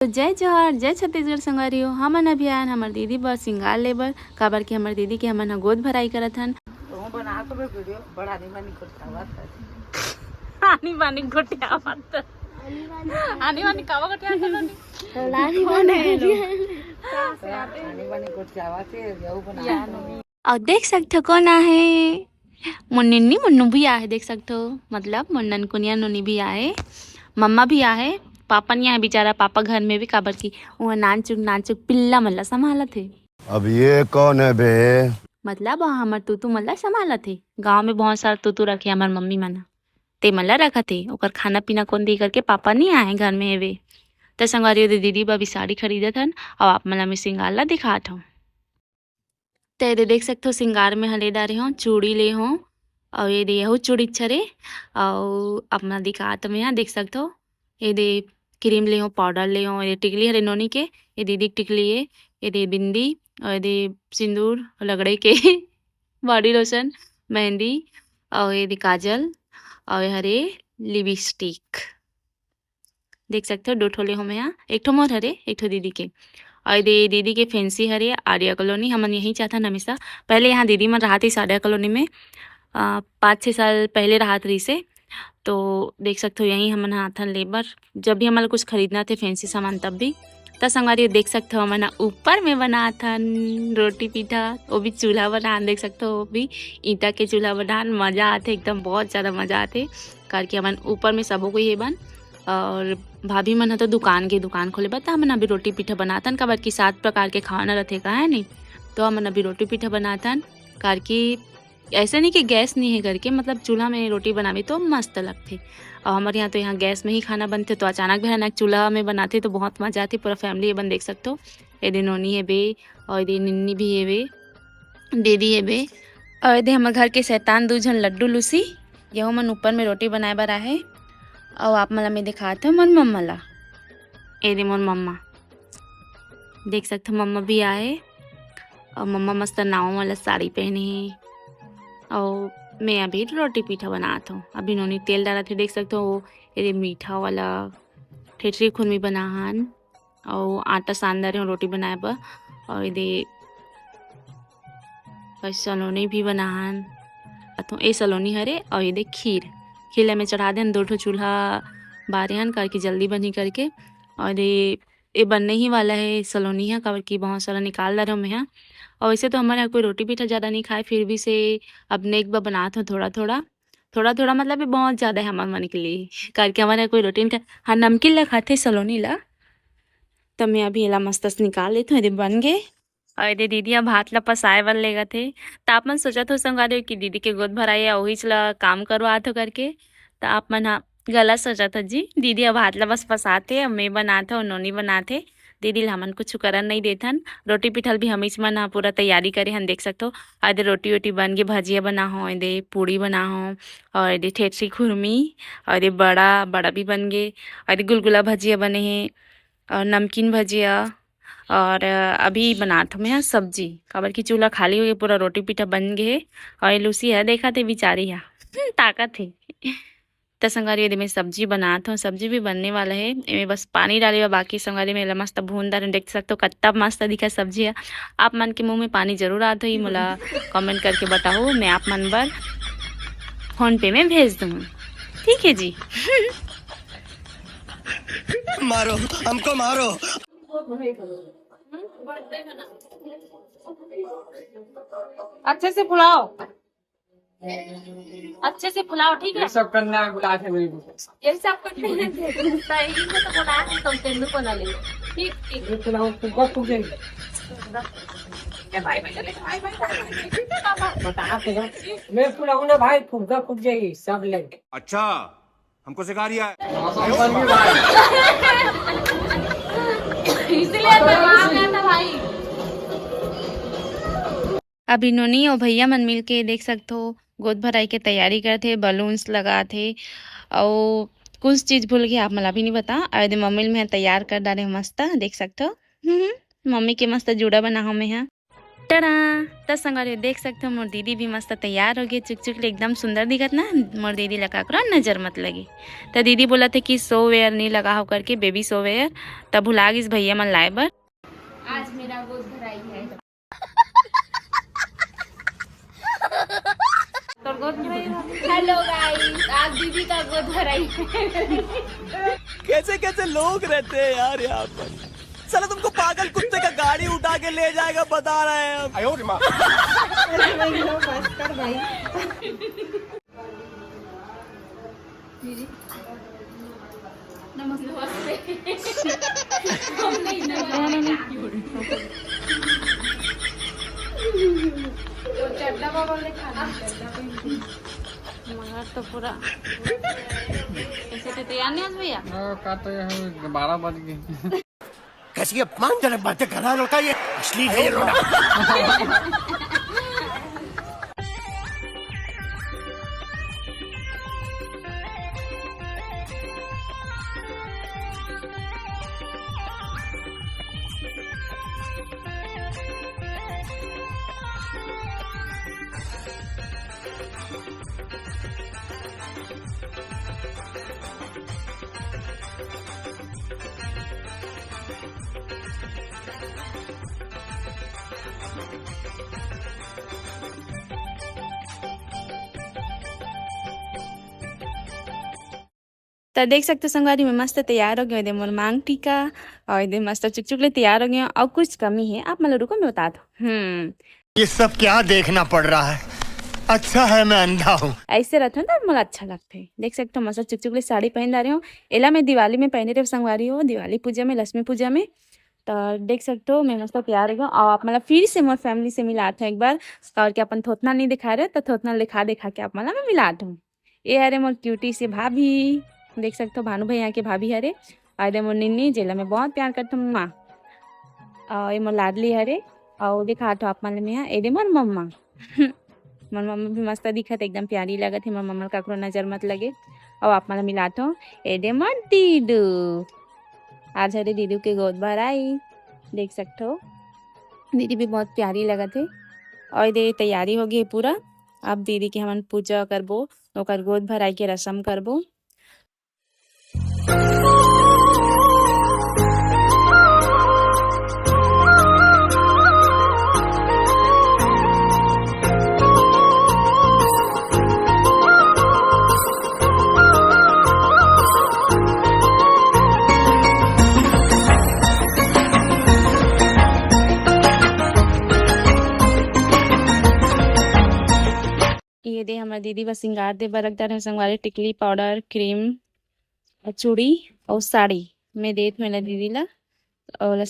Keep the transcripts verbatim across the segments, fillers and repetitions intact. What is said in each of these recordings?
तो जय जोहार, जय छत्तीसगढ़ संगवारी हो। हमन अभी आयन हमर दीदी बर सिंगार ले बर, काबर कि हमर दीदी के हमन ह गोद भराई करत हन। तो बना तो मैं वीडियो बड़ा नहीं बनी कुछ खावा था। आनी बानी गोठियावत। आनी बानी कावा गोठियावत हन? लानी बने। आनी बानी कुछ खावा थे, यहू बना। अउ देख सकथो कोन आहे, मोर निन्नी मुन्नू भी आहे, देख सकथो, मतलब मोर ननकुनिया नोनी भी आहे, मम्मा भी आहे, पापा नहीं आहे बेचारा, पापा घर में भी, काबर कि वो नानचुक नानचुक पिल्ला मन ला संभालत हे। अब ये कौन है बे? मतलब वो हमर तूतू मन ला संभालत हे। गाँव में बहुत सारा तूतू रखे हमर मम्मी मन ह, ते मन ला रखत हे, ओकर खाना पीना कोन दी करके पापा नहीं आहे घर में हेवे। त संगवारी हो दे दीदी बर भी साड़ी खरीदत हन, अउ आप मन ला मैं सिंगार ला दिखात हूँ। त एदे देख सकथो, सिंगार में ह ले डारे हों, चूड़ी ले हों, अउ एदे यहू चूड़ी अच्छा रे, अउ अपना दिखात में ह देख सकथो, एदे क्रीम ले हों, पाउडर ले हों, एदे टिकली हरे नोनी के, ए दीदी के टिकली ए, एदे बिंदी, अउ एदे सिंदूर, लगड़ई के बॉडी लोशन, मेहंदी, अउ एदे काजल, अउ ए हरे लिपस्टिक। देख सकथो, दो ठो ले हों मैं हा, एक ठो मोर हरे, एक ठो दीदी के। अउ एदे दीदी के फैंसी हरे, आर्या कॉलोनी, हमन यहीं चाहथन हमेशा। पहले यहाँ दीदी मन राहत रहिस आर्या कॉलोनी में, अ, पाँच छः साल पहले राहत रहिस हे। तो देख सकथो, यहीं हमन हा आथन ले बर, जब भी हमन ला कुछ खरीदना थे फैंसी सामान तब भी। त संगवारी देख सकथो, हमन हा ऊपर में बनाथन रोटी पीठा, वो भी चूल्हा बनान, देख सकथो, वो भी ईंटा के चूल्हा बनान। मजा आथे एकदम, बहुत ज़्यादा मजा आथे। करके हमन ऊपर में सबो कोई हेबन। अउ भाभी मन ह तो दुकान के, दुकान खोले बर, त हमन अभी रोटी पीठा बनाथन, काबर कि सात प्रकार के खाना रथे का, है नी? तो हमन अभी रोटी पीठा बनाथन, करके ऐसे नहीं कि गैस नहीं है करके, मतलब चूल्हा में रोटी बनाबे तो मस्त लगथे। अउ हमर यहाँ तो यहाँ गैस में ही खाना बनथे, तो अचानक भयानक चूल्हा में बनाथे तो बहुत मजा आथे। पूरा फैमिली एमन देख सकथो, एदे नोनी हेबे अउ एदे निन्नी भी हेबे, दीदी हेबे, अउ एदे हमर घर के शैतान दू झन लड्डू लूसी, यहू मन ऊपर में रोटी बनाए बर आहे। अउ आप मन ला मैं दिखात हूँ मोर मम्मा ला, एदे मोर मम्मा, देख सकथो मम्मा भी आहे। अउ मम्मा मस्त नावा वाला साड़ी पहने हे। अउ मैं अभी रोटी पीठा बनात हूँ। अभी नोनी तेल डालत हे, देख सकथो, वो एदे मीठा वाला ठेठरी खुरमी बनाहन। अउ आटा सान डारे हूँ रोटी बनाए बर। अउ एदे सलोनी भी बनाहन। अथो ए सलोनी हरे, अउ एदे खीर, खीर ला मैं चढ़ा देन, दो ठो चूल्हा बारे हन करके जल्दी बनही करके। अउ एदे ए बनने ही वाला हे सलोनी ह, काबर कि बहुत सारा निकाल डारे हूँ मैं हा। अउ वैसे तो हमर यहाँ कोई रोटी पीठा ज़्यादा नहीं खाए, फिर भी से अब नेक बा बनात हूँ थोड़ा थोड़ा, थोड़ा थोड़ा, मतलब ये बहुत ज़्यादा है हमर मन के लिए, करके हमर यहाँ कोई रोटी नहीं खाए। हाँ, नमकीन ला खाथे सलोनी ला। त मैं अभी एला मस्त से निकाल लेथों, एदे बन गे। अउ एदे दीदी ह भात ला पसाए बर लेगत हे। त आप मन सोचत हो संगवारी हो कि दीदी के गोद भराई हे, ओहीच ला काम करवात हो करके। त आप मन ह गलत सोचत हो जी, दीदी ह भात ला बस पसात हे, अउ मैं बनात हूँ, नोनी बनात हे। दीदी ला हमन कुछ करन नहीं देथन। रोटी पीठा ल भी हमीच मन ह पूरा तैयारी करे हन, देख सकथो। अउ एदे रोटी वोटी बन गे, भजिया बना हो, एदे पूड़ी बना हो, अउ एदे ठेठरी खुरमी, अउ एदे बड़ा, बड़ा भी बन गे, अउ एदे गुलगुला भजिया बने हे, अउ नमकीन भजिया, अउ अभी बनात हूँ मैं ह सब्जी, काबर कि चूल्हा खाली हो गे, पूरा रोटी पीठा बन गे हे। अउ ये लूसी ह, देखत हे बिचारी ह, ताकत हे। त संगवारी, एदे मैं सब्जी बनात हूँ, सब्जी भी बनने वाला हे। एमे बस पानी डाले बा बाकी। संगवारी, मैं एला मस्त भून डारे हूँ, देख सकथो कत्ता मस्त दिखत सब्जी ह। आप मन के मुँह में पानी जरूर आत होही, मोला कमेंट करके बताओ, मैं आप मन बर फोन पे में भेज दूँ, ठीक है जी। मारो, हमको मारो। अच्छे से फुलाओ, अच्छे से फुलाओ, ठीक है? ये सब करना है, बुला के मेरे को। ये सब करने हैं, तो इनको तो बुला के तुम तेंदू बना ले। ठीक, ठीक। ये फुलाओ, फुग्गा फूट जाएगी। ये भाई, भाई, भाई, भाई, भाई, भाई, ठीक है, पापा? बता के ना। मैं फुलाऊँ ना भाई, फुग्गा फूट जाएगी, सब लेंगे। अच्छा, हमको सिखा रिया है। इसलिए तो आ गया था भाई। अभी नोनी अउ भैया मन मिलके, देख सकथो, गोद भराई के तैयारी करत हे, बलून्स लगात हे, अउ कुछ चीज भूल गे, आप मन ला भी नहीं बता। अउ एदे मम्मी ल मैं तैयार कर डारे हूँ मस्त, देख सकथो। हम्म, मम्मी के मस्त जूड़ा बना हूँ मैं हा। टड़ा। त संगवारी देख सकते हो, मोर दीदी भी मस्त तैयार हो गई चुकचुक ले, एकदम सुंदर दिखत ना। मोर दीदी ला काकरो नजर मत लगे। त दीदी बोलत हे कि सो वेयर नहीं लगा हो करके, बेबी सो वेयर। त भुला गिस भैया मन लाए बर। आज मेरा गोद भराई है। तोर गोद भराई है। हेलो गाइस, आज दीदी का गोद भराई है। कैसे कैसे लोग रहते हैं यार यहाँ पर। साला तुमको पागल कुत्ते का गाड़ी उठा के ले जाएगा, बता रहे हैं हम। आयो रे माँ। अरे भाई, लो, बस कर भाई। दीदी, नमस्ते। हम नहीं, नहीं, नहीं, नहीं। वो चड्डा बाबा ने खा लिया, चड्डा पहन के। मगर तो पूरा ऐसे तो तैयार नहीं हो भैया। ओ, का तो ये हो, बारह बज गए। कैसी अपमानजनक बातें कर रहा है लड़का ये। अश्लील है ये रोना। त देख सकते हो संगवारी, मैं मस्त तैयार हो गए, एदे मोर मांग टीका और एदे मस्त चुकचुक ले तैयार हो गए। और कुछ कमी है, आप मतलब रुको, मैं बता दो। हम्म। ये सब क्या देखना पड़ रहा है? अच्छा है मैं अंधा हूँ। ऐसे रहते हो ना, मोला अच्छा लगते। देख सकते हो, मस्त चुकचुक ले साड़ी पहन डारे हो। एला मैं दिवाली में पहने रहे संगवारी हो, दिवाली पूजा में, लक्ष्मी पूजा में। तो देख सकते हो, मैं मस्त तैयार हो गया। और आप मतलब फिर से मोर फैमिली से मिलात हूँ एक बार, और क्या अपन थोथना नहीं दिखा रहे, तो थोथना दिखा दिखा के आप मतलब मैं मिलात हूँ। ये हरे मोर क्यूटी से भाभी, देख सकते हो भानु भैया के भाभी हरे, और ये मोर निन्नी, जेला मैं बहुत प्यार करता हूँ माँ। और ये मोर लाडली हरे, और दिखात हो आप मन में, ये दे मोर मम्मा। मोर मम्मा भी मस्त दिखत, एकदम प्यारी लगत है। मोर मम्मा काकरो नजर मत लगे। और आप मन मिलात हो, ये दे मोर दीदू। आज हरे दीदू के गोद भराई, देख सकते हो दीदी भी बहुत प्यारी लगत है। और ये दे तैयारी हो गई पूरा। अब दीदी के हमन पूजा करबो, ओकर गोद भराई के रसम करबो। ये दे हमर दीदी बस सिंगार दे बर रख डारे संगवारी, टिकली, पाउडर, क्रीम, चूड़ी और साड़ी में देत हूँ एला दीदी ला। और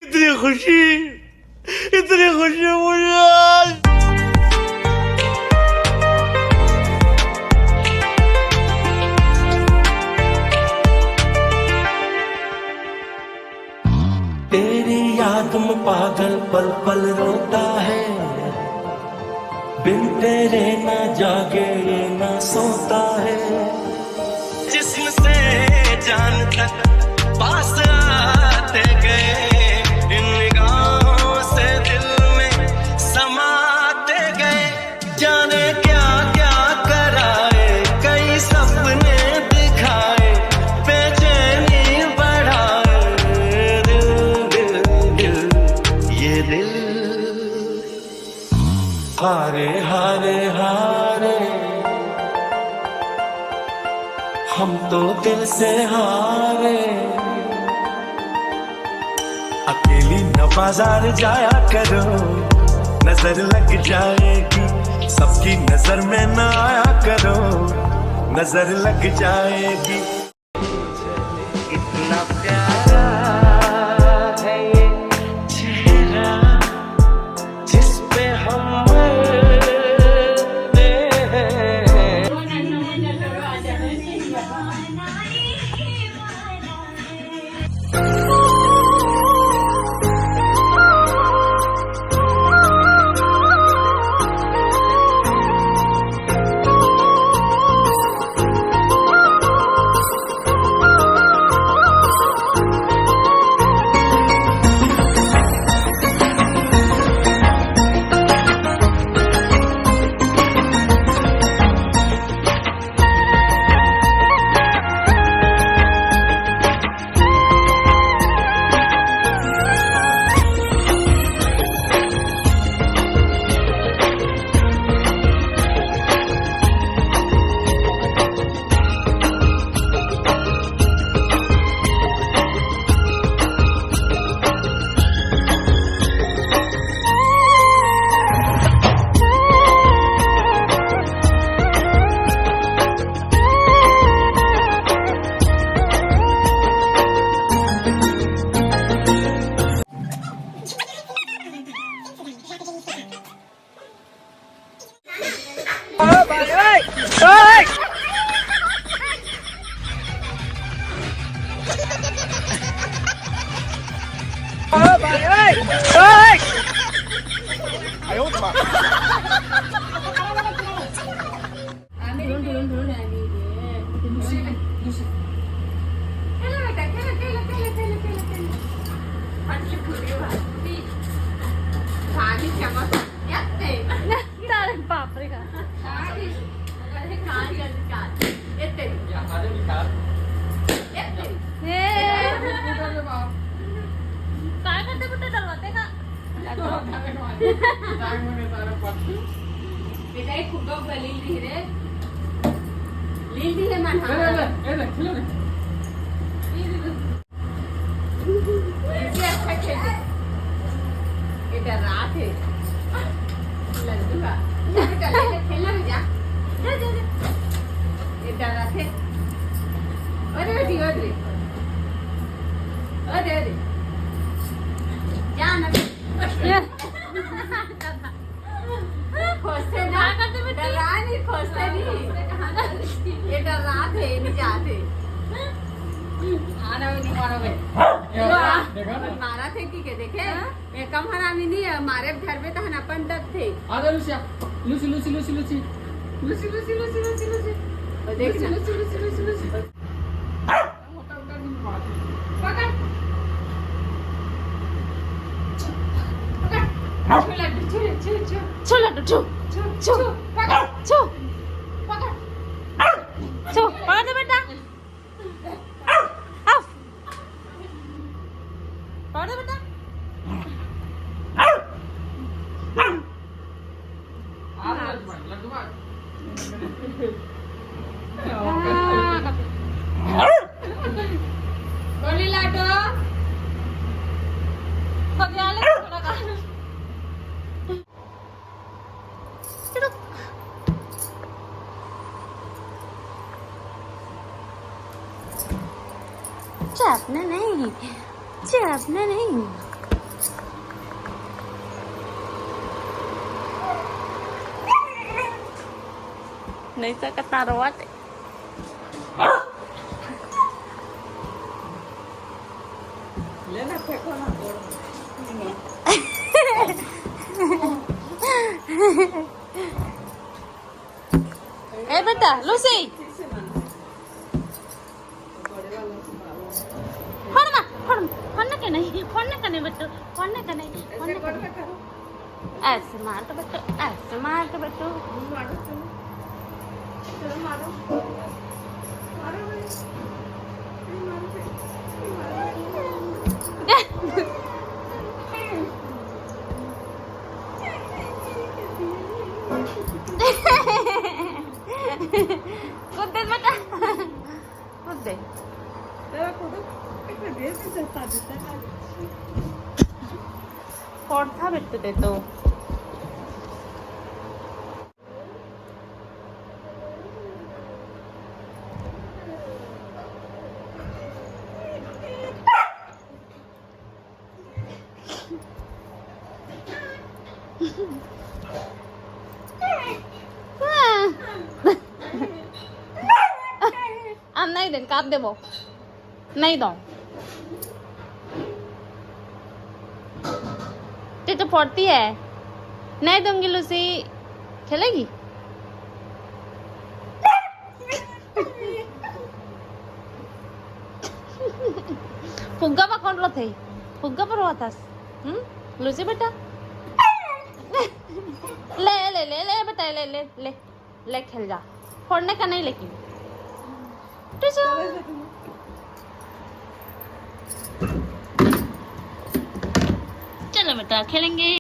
इतनी खुशी, इतनी खुशी मुझे आज। तेरी याद में पागल पल पल रोता है, बिन तेरे ना जागे ये ना सोता है। जिस्म से जान तक पास आते गए, इन निगाहों से दिल में समाते गए। जाने क्या क्या कराए, कई सपने दिखाए, बेचैनी बढ़ाए। दिल, दिल, दिल, ये दिल। हारे, हारे, हारे, हम तो दिल से हारे। अकेली न बाजार जाया करो, नजर लग जाएगी, सबकी नजर में ना आया करो, नजर लग जाएगी। इतना प्यारा है ये चेहरा, जिस पे हम मरते हैं। अरे बाप रे का। ए, काय करते कुठे दरवाजे का? बेटा, एक खूब लोग लील दी रे। लील दी है मन, हाँ। ये भी अच्छा खेल है। ये डरात है। लड्डू का। ये चल, ये खेलना भी जा। जा, जा, जा। ये डरात है। अरे बेटी, अरे। अरे, अरे। जा ना। खोजते ना। डरा नहीं, खोजते नहीं। ये डरात है, ये नहीं जाते। आना भी नहीं मारा भाई। देखा ना? मारा थे कि के देखे? हाँ? ये कम हरामी नहीं है, हमारे घर पे तो हना पंडत थे। आ जा Lucia. Lucy, Lucy, Lucy, Lucy. Lucy, Lucy, Lucy, Lucy, Lucy. वो देखना। Lucy, Lucy, Lucy, Lucy, Lucy. पकड़। पकड़। छू लड्डू, छू, छू, छू। छू लड्डू, छू। छू, छू। छू। पकड़। छू। पकड़। छू। पकड़ दे बेटा। आओ। पकड़ दे बेटा। गोली लाटो। कभी आले थोड़ा का। चापना नहीं, चापना नहीं। नहीं सकता रोवत। लेना फेंको ना, गोड़ में। ए बेटा, लूसी। फोड़ ना, फोड़, फोड़ ना के नहीं, फोड़ ना के नहीं बेटू, फोड़ ना के नहीं, फोड़ ना के नहीं। ऐसे मार तो बेटू, ऐसे मार तो बेटू। कूद दे बेटा, कूद दे। तेरा कूदो, एक मिनट, ये भी चलता देता है। फोड़ था बेटू दे तो। हम नहीं दें, काप देबो। नहीं दो। ते तो पढ़ती है। नहीं दूंगी लूसी। खेलेगी? फुग्गा पर कौन रोते? फुग्गा पर रोता। हम्म, लूसी बेटा। ले, ले, ले, ले बेटा, ले, ले, ले। ले खेल जा। फोड़ने का नहीं लेकिन। टुसू। चलो बेटा, खेलेंगे।